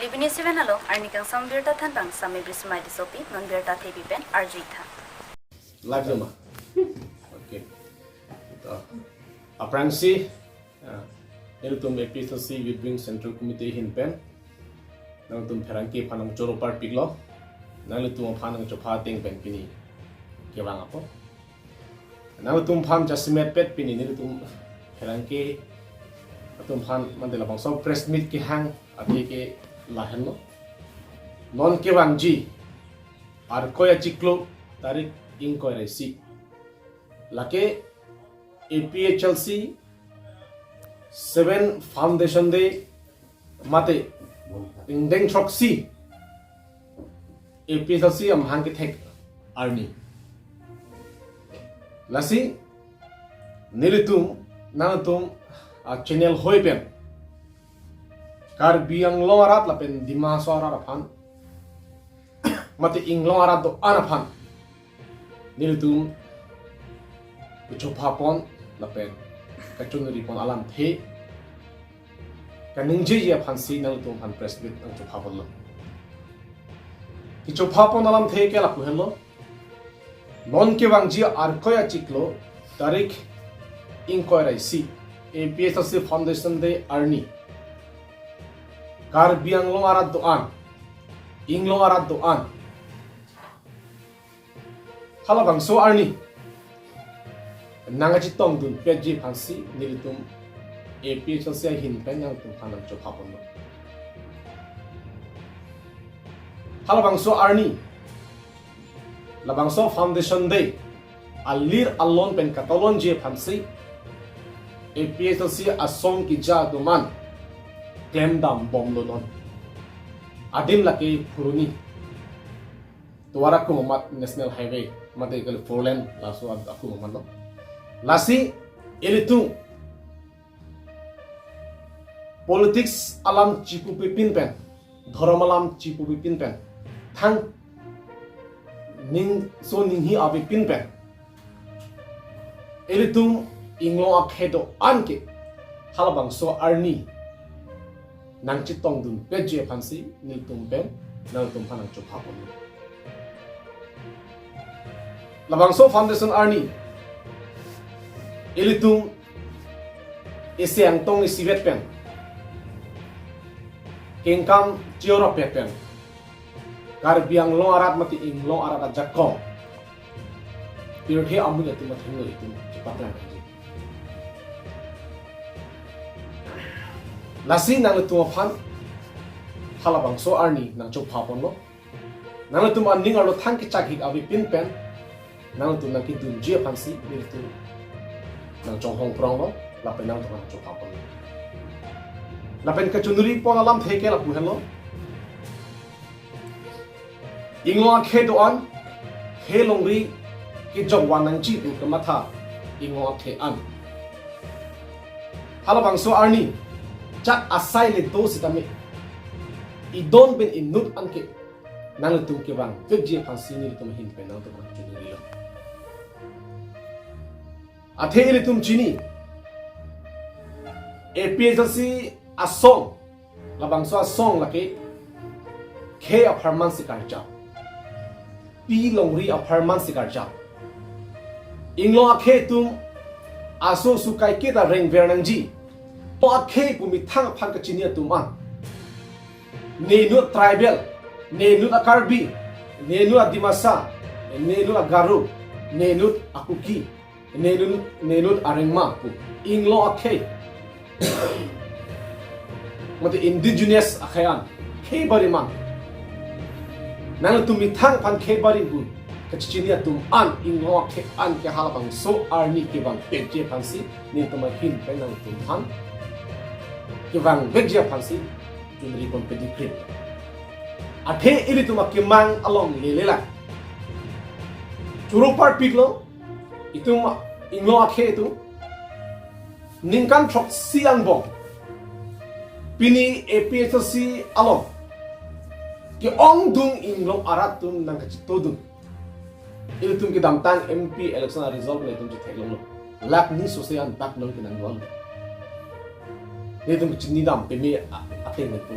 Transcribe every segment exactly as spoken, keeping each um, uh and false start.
Libini seven alo, arni kangsam birta thanbang Sami Brismai Tissopi, non birta thepi pen arju-ik tha. Live nama? Okay. To, aphrangsi, ah, ilitum A P H L C Youth Wing Central Committee ahin pen nangtum pherangke aphan nangchoro parpiklo, nanglitum aphan nangchopha ateng pen pini kevang apot. Nanglitum aphan jasemet pet pini nelitum pherangke atum aphan mande labangso press meet kehang athe ke lahenlo. Non kevangji Arkoi achiklo tarik ingkoi ra isi, lake A P H L C seven Foundation Day mate ingdeng throksi A P H L C amahang kethek arni. Lasi nelitum, nangtum, ah, channel hoi pen Karbi Anglong arat lapen Dima Hasao arat aphan mate inglong arat do-an aphan nelitum kachopha pon lapen kachonri pon alamthe kaningjeji aphansi nangtum aphan press meet nangchopha ponlo. Kachopha pon alamthe ke lapu henlo. Non kevangji Arkoi achiklo tarik ingkoi ra isi, A P H L C Foundation Day arni, Karbi Anglong arat do-an, inglong arat do-an, halabangso arni nangkachetongdun petji aphansi nelitum A P H L C ahin pen nangtum aphan nangchopha ponlo. Halabangso arni, labangso Foundation Day alir alon pen katalonji aphansi A P H L C asong keja atum an klemdam bomlo non. Adim lake Phuruni, tovar akhung amat, National Highway mate kali four lane, laso akhung amatlo. Lasi ilitum politics alam chipupi pin pen, dhorom alam chipupi pin pen, thang ningso ninghi ave pin pen, ilitum inglong akhei do-an ke halabangso arni nangchetongdun petji aphansi nelitum pen nangtum aphan nangchopha ponlo. Labangso Foundation arni ilitum isi angtong isivet pen kengkam chiorop pen Karbi Anglong arat mate inglong arat ajakong pirthe amonit atum athengno itum chepaklang nangji. Lasi nangtum aphan halabangso arni nangchopha ponlo. Nangtum aning arlo thang kechak hik ave pin pen nangtum nangkedunji aphansi nelitum nangchonghong pronglo, lapen nangtum nangchopha ponlo. Lapen kachonri pon alamthe ke lapu henlo. Inglong akhei do-an, khei longri kejok van nangji pu kamatha inglong akhei an. Halabangso arni chak asai le do sitame, idon pen inut anke nangtum kevang vekji aphansi nelitum ahin pen nangtum aphan chonrilo. Athe ilitum chini, A P H L C asong, labangso asong lake khei apharman si karjap, pi longri apharman si karjap. Inglong akhei atum aso sukai kita rengver nangji. Inglong akhei pu methang aphan kachini atum an, ne inut tribal, ne inut a-Karbi, ne inut a-Dimasa, ne inut a-Garo, ne inut a-Kuki, ne inut, ne inut a-Rengma pu inglong akhei mate indigenous akhei an khei bari mang. Nangtum methang aphan khei bari pu kachini atum an inglong akhei an ke halabangso arni kevang vekji aphansi nelitum ahin pen nangtum aphan kevang vekji aphansi chonri pon pedikrim. Athe ilitum akemang along lele lang. Choro parpiklo, itum inglong akhei atum ningkan throksi angbong pini A P H L C along ke-ongdung inglong arat atum nangkachetongdun. Ilitum kedamtang M P election a-result nelitum chetheklonglo. Lakh ni sose an dak non kenang duan. Nelitum chinidam peme a-, ateng nelitum.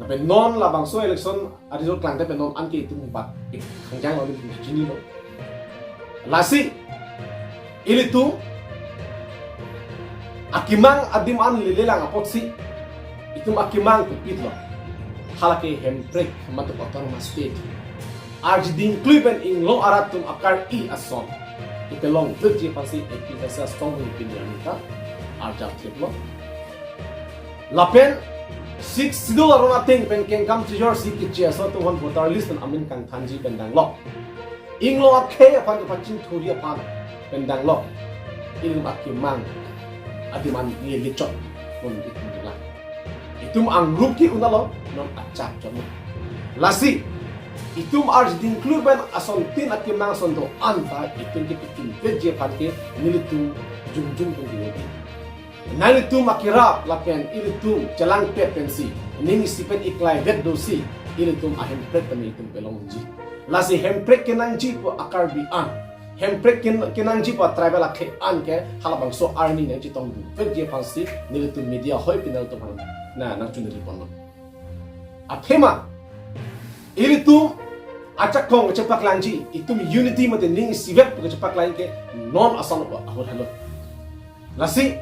Lapen non labangso election a-result klangte pen non anke itum bat ik khangjang lo, itum chinilo. Lasi ilitum akemang adim an lelelang apotsi itum akemang kopilo. Hala ke Hemprek mate autonomous state arjiding klui pen inglong arat atum akar-i ason ipelong virji aphansi APHLC asong pini arni ta arjap thiplo. Lapen Sixth Schedule aron ateng pen kengkam chijorsi keche aso atum aphan voter list pen amen kangthanji pen danglo. Inglong akhei aphan kepachingthurji aphan pen danglo. Ilitum akemang adim an lele chot pon itum lang. Itum angrup ke unalo, non achak chot. Lasi itum arjiding klui pen asontin akemang ason do-an ta itum ke pikin peji aphan ke nelitum jongjong pen diwodi. Nanglitum akerap lapen ilitum chelangpet pensi, ning isi pen iklai vet dosi, ilitum a-Hemprek tame itum pelongji. Lasi Hemprek kenangji pu a-Karbi an, Hemprek ken-, kenangji pu a-tribal akhei an ke halabangso arni nangchetongdun vetji aphansi nelitum media hoi pen nangtum aphan na nangchunri ponlo. Athema ilitum ajakong chepaklangji, itum unity mate ning isivet pu chepaklangji ke non ason ahut helo. Lasi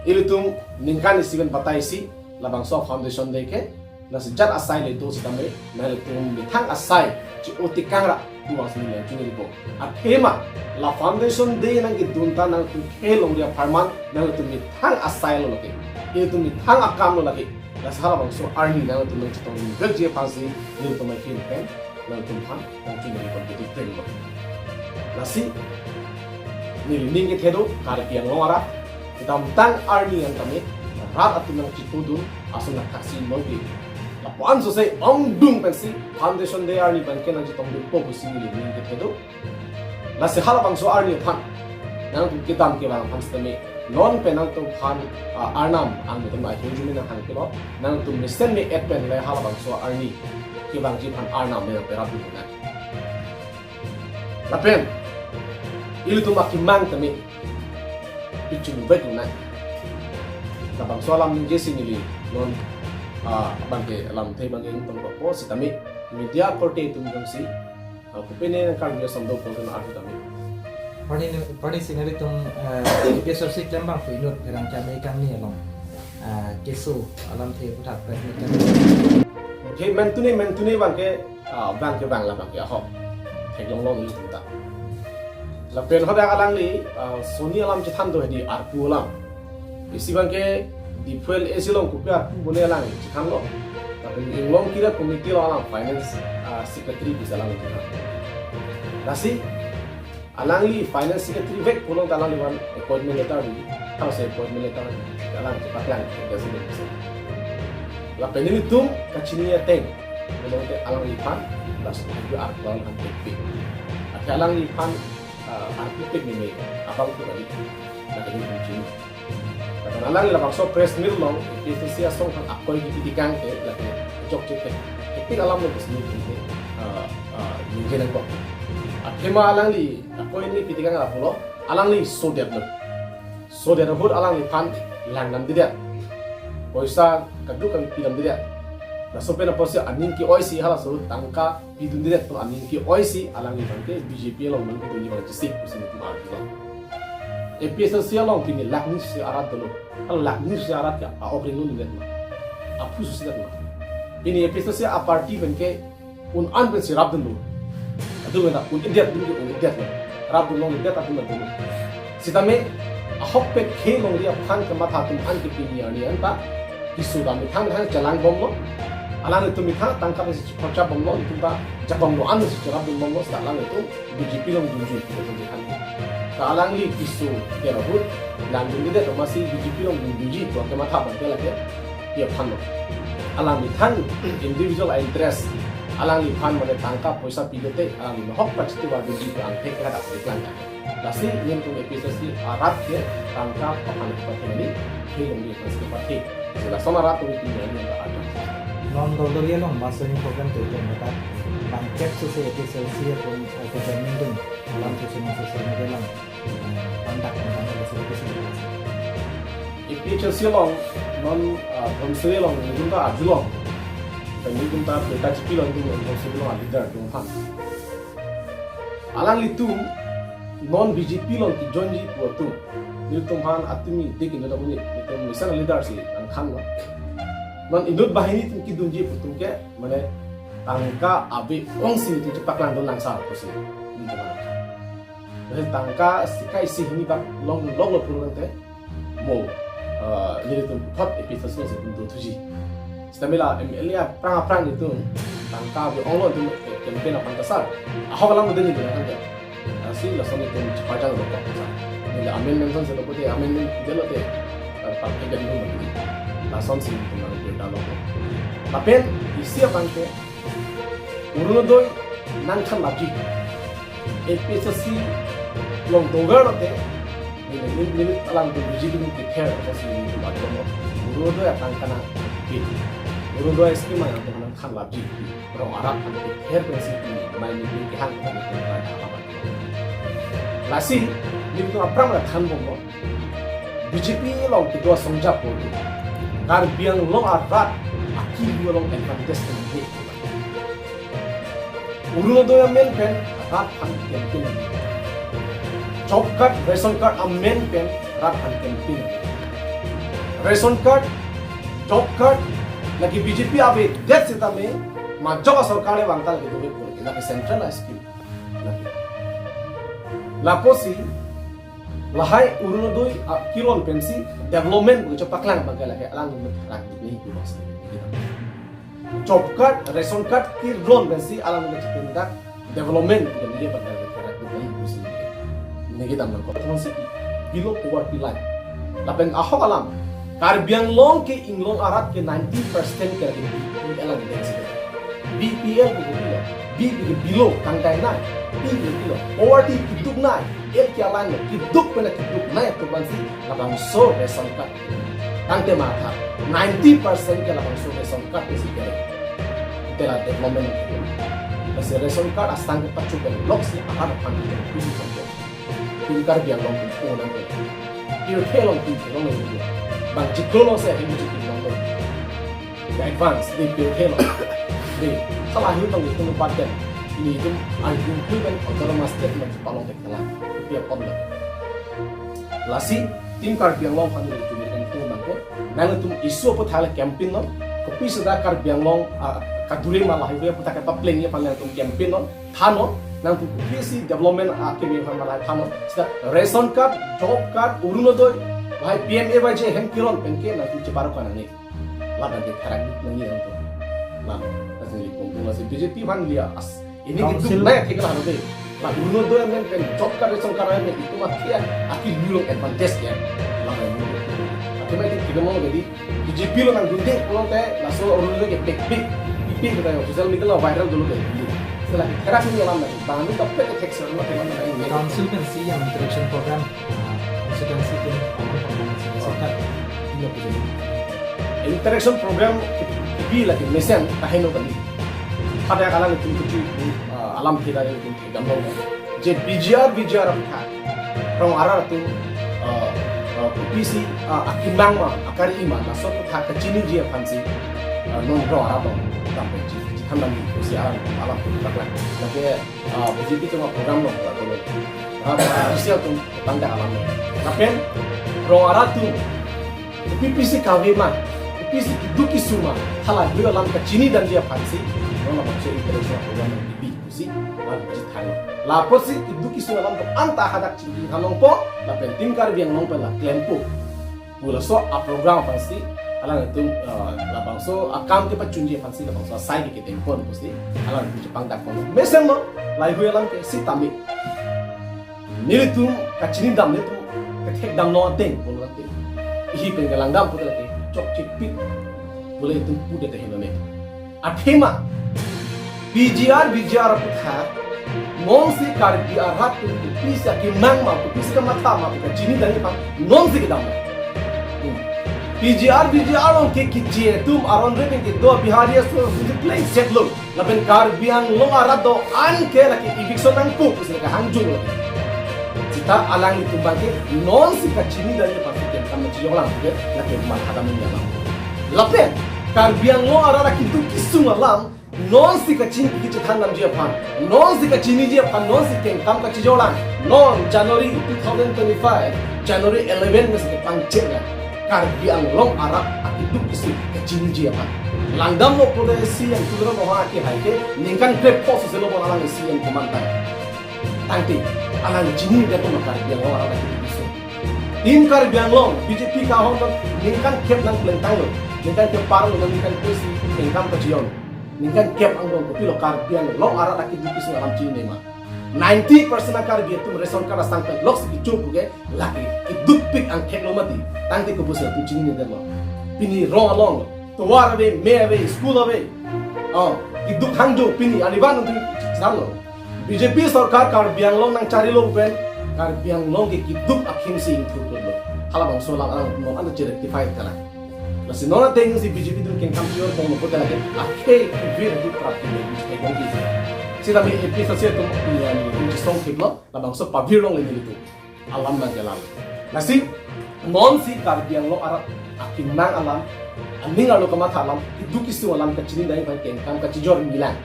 ilitum ningkan isi pen batai isi labangso Foundation Day ke, lasi jat asai le do sitame, nanglitum methang asai che-o tekang ra pu vangsi neli chunri po. Athema la Foundation Day nangkedun ta nangtum khei longri apharman, nangtum methang asai lo lake, ilitum methang akam lo lake. Lasi halabangso arni nangtum nangchetongdun vetji aphansi nelitum ahin pen nangtum aphan nangchunri pon kedo tenglo. Lasi neli ning kethe do, Karbi Anglong arat kedamtang arni an tame rat atum nangchipudun ason nangthaksi nongke. Lapu-an sose ongdung pensi Foundation Day arni abangke nangchetongdun po pusi neli ning kethe do. Lasi halabangso arni aphan nangtum kedam kevang aphan sitame, non pen nangtum aphan, ah, arnam ang nangtum ahirjume nanghang kelo, nangtum mesen me-et pen le halabangso arni kevangji aphan arnam le nangperap dun nang. Lapen ilitum akemang tame pichung vek nang. Labangso alam ningjesi neli non, ah, abangke alamthe abangke ingtong po sitame media korte atum jongsi, ah, kopine nang Karbi ason do pu nang arju tame. Pini, pini si nelitum, eh, APHLC klem abang pu inut pherangke amei kangni along, eh, keso alamthe aphuthak press meet kan. He mentune mentune abangke, ah, abangke abang labangke ahok theklong long ilitum ta. Lapen hadak alangli, ah, soni alam chethan do hedi arpu alam. Isi abangke Diphu LAC along kopi arpu bone alang chethanlo. Lapen inglong kira committee along alang finance, ah, secretary pusi alang chethan. Lasi alangli finance secretary vek pulo ta alangli appointment letter di. Halaso appointment letter alang chepaklang ke sini. Lapen nelitum kachini ateng pulote alangliphan, lasi arpu alang han tekpik. Athe alangliphan, ah, arpu pik ni me abang tu kali. Lapen nelitum chini. Lapen alangli labangso press meet along APHLC asong aphan akoi kipi tekang ke, lapen jok chek ke, tekpik alam lo pusi nelitum ke, ah, ah, ningje nangkok. Athema alangli akoi ni kipi tekang ra pulo, alangli sodetlo. Sodet ahut alangliphan langdamdedet. Poisa kaduk kami pidamdedet. Laso pen apotsi aning ke-oisi halaso tangka pidundedet pu aning ke-oisi alangliphan ke BJP along nangkidunji abang chesik pusi nelitum arjulo. APHLC along pini lakh ni si arat dolo. Hala lakh ni si arat ke a-ok ringnundedet ma, aphu susidet ma. Pini APHLC a-party abangke un-an pensi rapdunlo. Atum pen un-edet, atum ke un-edet lo. Rapdun longledet atum pen dolo. Sitame ahokpet khei longri aphan kematha atum an ke pini arni an ta keso ta methang methang chelang bomlo. Alanglitum methang tangka pensi chekhocha bomlo, itum ta jakong do-an si cherapdun bomlo, seta alanglitum BJP along dunji pu itum chethan. Ta alangli keso ke ahut langdundedet amatsi BJP along dunji pu kematha abangke lake pi aphan lo. Alang methang individual interest, alangliphan mane tangka poisa pilote alangli mehok pachiti war dunji pu angthek ke hadak diklang. Lasi nelitum APHLC arat ke tangka aphan kepathe ni, khei longri aphan kepathe. Lason arat tum pini arni ta ada. Non dol dol along mass joining program ke tum kata bangkep sose APHLC atum, eh, kejaming dun alam sose non social media along, eh, pandak tentang sose sose. APHLC along non, ah, Dhansiri along nelitum ta arjulong. Kami tum ta P K G P along tum, along si along leader atum aphan. Alanglitum non B J P along kejoinji pu atum, nelitum aphan atum ide ke nelitum, nelitum mesen leader si nangthanlo. Non inut banghini atum kedunji pu atum ke, mane tangka ave ongsi nelitum chepaklangdun lang sar pusi nelitum aphan. Mane tangka sika isi hini bak long long lo pulo tangte, mo, ah, nelitum puthot A P H L C si atum dothuji. Sitame la M L A aphrang aphrang nelitum tangka ave onglo atum campaign aphan ta sar. Ahok alam dei nelitum aphan ta. Lasi lason nelitum chepajang dokok sar. Neli amendment son si dokok te, amendment delo te, ah, partai gandu mati. Lason si nelitum nang pirda lo. Lapen isi abang ke, Orunodoi nangthan lapji, A P H L C along dover lote, neli, neli, neli alangtum B J P along kether, kasi nelitum atum lo. Orunodoi atangka nangpi, Orunodoi scheme alangtum nangthan lapji, rong arat aphan kether pensi pi, mai nelitum kehang, nelitum kehang. Lasi nelitum aphrang nangthanbomlo, B J P along kedo asong japo, Karbi Anglong arat akimi along advantage nangji. Orunodoi amen pen rat aphan campaign. Job card, ration card amen pen rat aphan campaign. Ration card, job card, lake B J P avedet sitame, majok asorkar le vangtal kedo ave, lake central scheme. Lake. Lapusi, lahai Orunodoi, ah, kelong pensi development pu chepaklang abang ke lake alang nelitum therak dun nangji pu bangsi. Job card, ration card kelong pensi alang nelitum chepaklangdak development pu nelitum paklangdak therak dun nangji pusi nelitum damnang ko. Thon si below poverty line. Lapen ahok alam, Karbi Anglong ke inglong arat ke ninety percent ke lake B P L along deng si. B P L ke kopilo, B P ke below, tangkai nai, P ke kopilo, poverty keduk nai, L ke alang lo, keduk pen keduk nai atum aphansi labangso ration card. Tangte matha, ninety percent ke labangso ration card ke si kere. Te la development ke. Lasi ration card asang ke pachu ke lok si ahar aphan ke kusi sampai. Tim Karbi Anglong pun pun nang. Pirthe along tim pun nang. Bang chiklo along si ahin chiklo along. Advance, di pirthe along. Di, salah hu tong itum paten. Nelitum ai hu hu kan autonomous state ma palong dek kalang. Dia problem. Lasi, tim Karbi Anglong aphan nelitum kan tu bangke. Nangtum issue aputhak le campaign non. Kopisi ta Karbi Anglong, ah, kadure ma lahai hu aputhak papleng aphan nangtum campaign non. Thannon, nangtum kopisi development akimi aphan malai thannon. Seta ration card, job card, Orunodoi, lahai P M A Y G ahem kelong penke nangtum cheparo ko nangne. Laban ke therak dun nangji nangtum. Laban, lasi neli pon pon lasi B J P aphan liya as. Ini Council keduk nai thik la halo de. La Orunodoi amen pen job card, ration card amen itum akhia, akimi along advantage ya. Laban ini. Akhirnya itu kita mau jadi B J P along nangdunde pulote laso Orunodoi ke pek pek, pek kita yo social media lo viral dolo ke. Sela ke therak ni alam lagi. Bang ini topik ke teks lo ke mana ini. Council pensi yang interaction program, ah, constituency ke, common common constituency kan, ini lo ke jadi. Interaction program ke lagi mesen taheno tadi. Pada alam itu kuci, ah, alam kita itu. Damlo. Je B J R, B J R aphan rong arat atum, eh, eh, kopisi, eh, akemang ma, akari ma, laso aputhak kachiniji aphansi, eh, non rong arat atum dampe ji, ji than damji pusi alam, alam atum paklang. Lake, eh, B J P atum aprogram lo, lake lo. Ah, official atum tangda alam lo. Lapen rong arat atum, kopisi kave ma, kopisi keduk kesung ma, hala dui alam kachini damji aphansi, non labangso interaction program nangkepi pusi, nangji than. Lapusi keduk kesung alam ko anta hadak chingki than longpo, lapen tim Karbi Anglong pen la klempo. Pu laso aprogram aphansi, alanglitum, eh, labangso akam kepachunji aphansi, labangso asai ke ketengpon pusi, alanglitum chepangdak pon. Mesen lo, lahai hui alam ke sitame. Nelitum kachini dam, nelitum kethek dam lo ateng, pulo ateng. Ihi pen kelang dam pulo ateng, chokche pik. Pulo itum pudet ahin lo ne. Athema, P G R, V G R aputhak, nonsi Karbi arat atum kopisi akemang ma, kopisi kamatha ma, kachini dam aphan, nonsi kedam. Hmm. P G R, V G R along ke kiche atum aron re pen kedo Bihari aso, nonsi pleng set lo. Lapen Karbi Anglong arat do-an ke lake eviction nangpo pusi lake hangjung lake. Seta alanglitum abangke nonsi kachini dam aphansi kemkam chiyong lang ke lake mal hadam ni alam. Lapen Karbi Anglong arat akiduk kesung alam nonsi kachingki kachethan damji aphan, nonsi kachiniji aphan, nonsi kengkam kachijor lang. Non January two thousand twenty-five, January eleven mesen kepangcheng lang. Karbi Anglong arat akiduk kesung kachiniji aphan. Langdamlo pulote C M Tuliram Ronghang akehai ke ningkan krepho soselo bon alang C M komandan. Tangte, alang chinidetlo ma Karbi Anglong arat akiduk kesung. Team Karbi Anglong, B J P kahon ningkan kep nangplengtanglo, ningkan kep parlo, ningkan kep si kengkam kachiyon. Ningkan kep angbong kopilo Karbi Anglong arat akiduk kesung alam chinine ma. Ninety percent a-Karbi atum ration card asang pen loksi kecho pu ke lake kidukpik angthek lo mati. Tangte kopusi atum chininedetlo. Pini rong along, tovar ave, me ave, school ave. Oh, kiduk hangjo pini aliban atum samlo. B J P sorkar Karbi Anglong nangcharilo pen Karbi Anglong ke kiduk akhim si ingthurkutlo. Halabangso alam alang non anda chirectify kalang. Lasi non ateng si B J P atum kengkam chior pon lo pulote lake akhei kevir atum prap kevir atum kengkam kevir. Sitame A P H L C atum ya ni atum chisong kiplo labangso pavir longle nelitum. Alam nangkelang. Lasi nonsi Karbi Anglong arat akemang alam, aning arlo kamatha alam, kiduk kesung alam kachini dai pen kengkam kachijor nangji lang.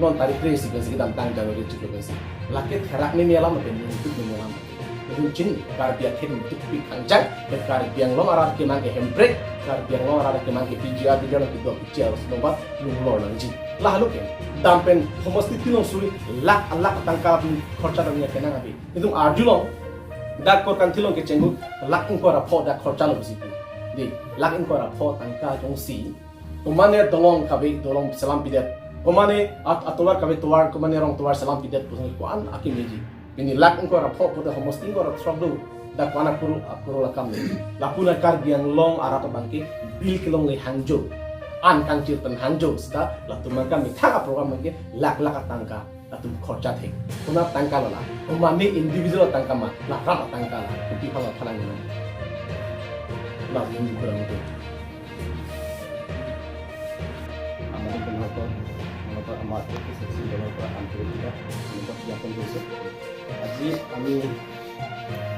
Non tarik kre-isi pensi kedamtang January chiklo pensi. Lake therak meme alam pen ningduk meme alam. Ningduk chin Karbi akhei ningdukpik hangchang, ke Karbi Anglong arat akemang ke Hemprek, Karbi Anglong arat akemang ke P G R, P G R kedok kechia arus nombat lunglor nangji. Lahelo ke, dam pen homosti tilong suri lakh lakh tangka khorcha damji kenang abi. Itum arjulong, dak Korkanthi along kechenghu, lakh ingkoi ra pho dak khorchalo pusi pu. Dei, lakh ingkoi ra pho tangka jongsi. Komane dolong kave, dolong selam pidet. Komane at-, atovar kave tovar, komane rong tovar selam pidet pusi ko-an akemeji. Pini lakh ingkoi ra pho pulote homosti ingkoi ra throk do. Dak ko-an akuru, akuru lakam le. Lapu na Karbi Anglong arat abang ke bill kelongle hangjo. An kangchir pen hangjo. Seta latum abang ke methang a-program abang ke lakh lakh tangka. Latum khorcha thek. Konat tangka lo la. Komane individual tangka ma. La rat tangka la. Kopi phala phala nang. La hindi kurang itu. আমাৰ আপোনালোকৰ, আপোনালোকৰ আমাৰ A P C চি দলৰ পৰা আন্তৰিকতা ধন্যবাদ জ্ঞাপন কৰিছোঁ। আজি আমি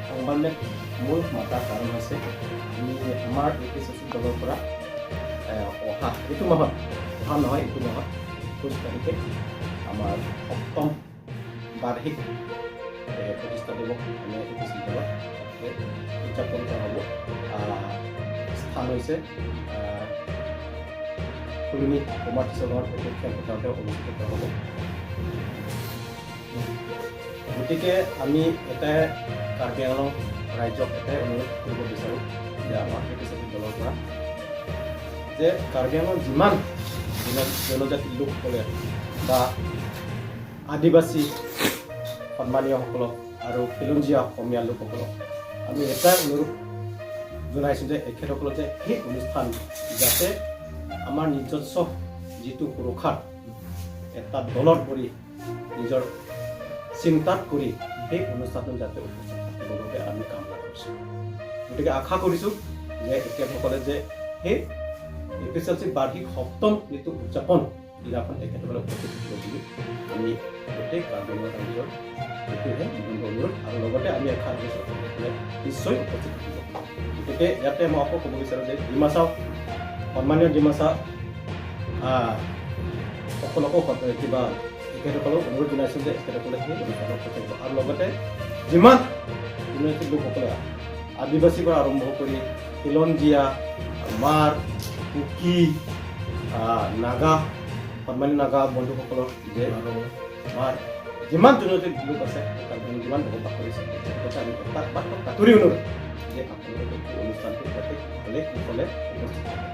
সংবাদমেল মূল মাতাৰ কাৰণ হৈছে আমি আমাৰ এ পি চি চি দলৰ পৰা, এ, অহা, এইটো মাহত, অহা নহয়, এইটো মাহত একৈছ তাৰিখে আমাৰ সপ্তম বাৰ্ষিক, এ, প্ৰতিষ্ঠা দিৱস আমি এ পি চি চি দলৰ উদযাপন কৰা হ'ব। আহ, স্থান হৈছে, আহ, ফুলনি কমাৰ্চ চহৰ খেলপথাৰতে অনুষ্ঠিত কৰা হ'ব। গতিকে আমি এটাই কাৰ্বি আংলং ৰাইজক এটাই অনুৰোধ কৰিব বিচাৰোঁ যে আমাৰ এ পি চি চি দলৰ পৰা যে কাৰ্বি আংলং যিমান জন-, জনজাতি লোকসকলে বা আদিবাসী সন্মানীয়সকলক আৰু খিলঞ্জীয়া অসমীয়া লোকসকলক আমি এটাই অনুৰোধ জনাইছোঁ যে এখেতসকলে যে সেই অনুষ্ঠান যাতে আমাৰ নিজস্ব যিটো সুৰক্ষাৰ এটা দলৰ পৰি নিজৰ চিন্তাত কৰি সেই অনুষ্ঠানত যাতে উপস্থিত থাকিবৰ বাবে আমি কামনা কৰিছোঁ। গতিকে আশা কৰিছোঁ যে এখেতসকলে যে সেই এ পি চি চি বাৰ্ষিক সপ্তম যিটো উদযাপন দিনাখন এখেতসকলে উপস্থিত থাকিব বুলি আমি গোটেই কাৰ্বি আংলং ৰাইজৰ এইটোহে বিনম্ৰ অনুৰোধ আৰু লগতে আমি আশা কৰিছোঁ এখেতসকলে নিশ্চয় উপস্থিত থাকিব। গতিকে ইয়াতে মই আকৌ ক'ব বিচাৰোঁ যে ডিমাচা, সন্মানীয় ডিমাচা, আহ, সকলকো সত-, কিবা তেখেতসকলক অনুৰোধ জনাইছোঁ যে তেখেতসকলে সেই অনুষ্ঠানত উপস্থিত থাকিব। আৰু লগতে যিমান জনজাতি লোকসকলে আদিবাসীৰ পৰা আৰম্ভ কৰি খিলঞ্জীয়া, মাৰ, কুকি, আহ, নাগা, সন্মানীয় নাগা বন্ধুসকলৰ যে আমাৰ যিমান জনজাতি লোক আছে, তাত যিমান বসবাস কৰিছে, তেখেতলোকক আমি এটা বাট কাটুৰি অনুৰোধ যে আপোনালোকে এই অনুষ্ঠানটো যাতে ভালে কুশলে উপস্থিত থাকে।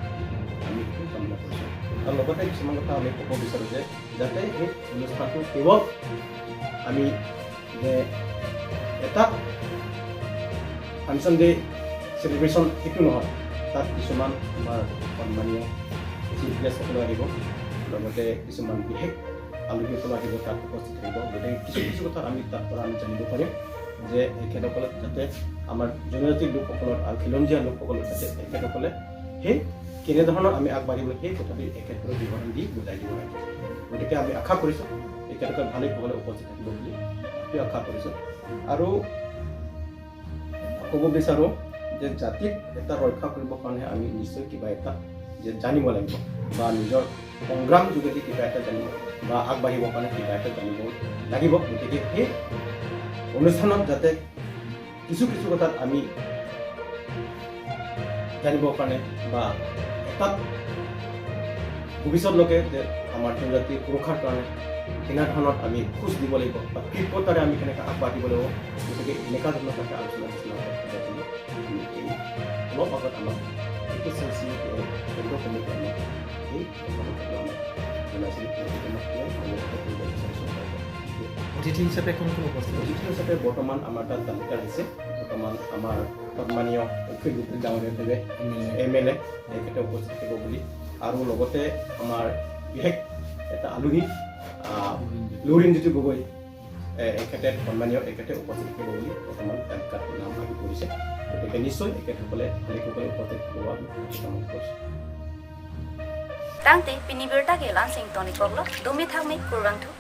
আমি এইটো কামনা কৰিছোঁ। আৰু লগতে কিছুমান কথা আমি ক'ব বিচাৰোঁ যে যাতে এই অনুষ্ঠানটো কেৱল আমি যে এটা ফাংচন ডে চেলিব্ৰেশ্যন এইটো নহয়, তাত কিছুমান আমাৰ সন্মানীয় চিফ গেষ্টসকলো আহিব, লগতে কিছুমান বিশেষ আলহীসকলো আহিব, তাত উপস্থিত থাকিব। গতিকে কিছু কিছু কথা আমি তাৰ পৰা আমি জানিব পাৰিম যে এখেতসকলে যাতে আমাৰ জনজাতি লোকসকলৰ আৰু খিলঞ্জীয়া লোকসকলৰ যাতে এখেতসকলে সেই কেনেধৰণৰ আমি আগবাঢ়িব সেই কথাটো এখেতসকলে বিৱৰণ দি বুজাই দিব লাগে। গতিকে আমি আশা কৰিছোঁ এখেতসকল ভালে কুশলে উপস্থিত থাকিব বুলি আমি আশা কৰিছোঁ। আৰু ক'ব বিচাৰোঁ যে জাতিক এটা ৰক্ষা কৰিবৰ কাৰণে আমি নিশ্চয় কিবা এটা যে জানিব লাগিব। বা নিজৰ সংগ্ৰাম যোগেদি কিবা এটা জানিব বা আগবাঢ়িবৰ কাৰণে কিবা এটা জানিব লাগিব। গতিকে সেই অনুষ্ঠানত যাতে কিছু কিছু কথাত আমি জানিবৰ কাৰণে বা এটাত ভৱিষ্যতলৈকে যে আমাৰ জনজাতি সুৰক্ষাৰ কাৰণে কেনেধৰণত আমি খোজ দিব লাগিব বা কৃপণতাৰে আমি কেনেকৈ আগবাঢ়িব লাগিব, গতিকে এনেকুৱা ধৰণৰ এটা আলোচনা নিচিনা হ'ব। আমি এই অলপ আগত আমাক এ পি চি চি কেন্দ্ৰীয় কমিটিয়ে আমাক এই কথাটো আমাক জনাইছিল। গতিকে আমাক ইয়াৰ সমাপ্ত কৰিব বিচাৰিছোঁ। অতিথি হিচাপে কোন কোন উপস্থিত? অতিথি হিচাপে বৰ্তমান আমাৰ তাত তালিকা আহিছে। বৰ্তমান আমাৰ সন্মানীয় অখিল গগৈ ডাঙৰীয়া দেৱে এম এল এ, তেখেতে উপস্থিত থাকিব বুলি, আৰু লগতে আমাৰ বিশেষ এটা আলহী আহ, লুৰিণজ্যোতি গগৈ, এ, এখেতে সন্মানীয় এখেতে উপস্থিত থাকিব বুলি বৰ্তমান তালিকাত নাম আহি পৰিছে। গতিকে নিশ্চয় এখেতসকলে ভালেসকলে উপস্থিত থাকিব বুলি কামনা কৰিছোঁ। Tangte pini birta ke la-an si ingtonik koklo, dumi thangmi kurvangthu.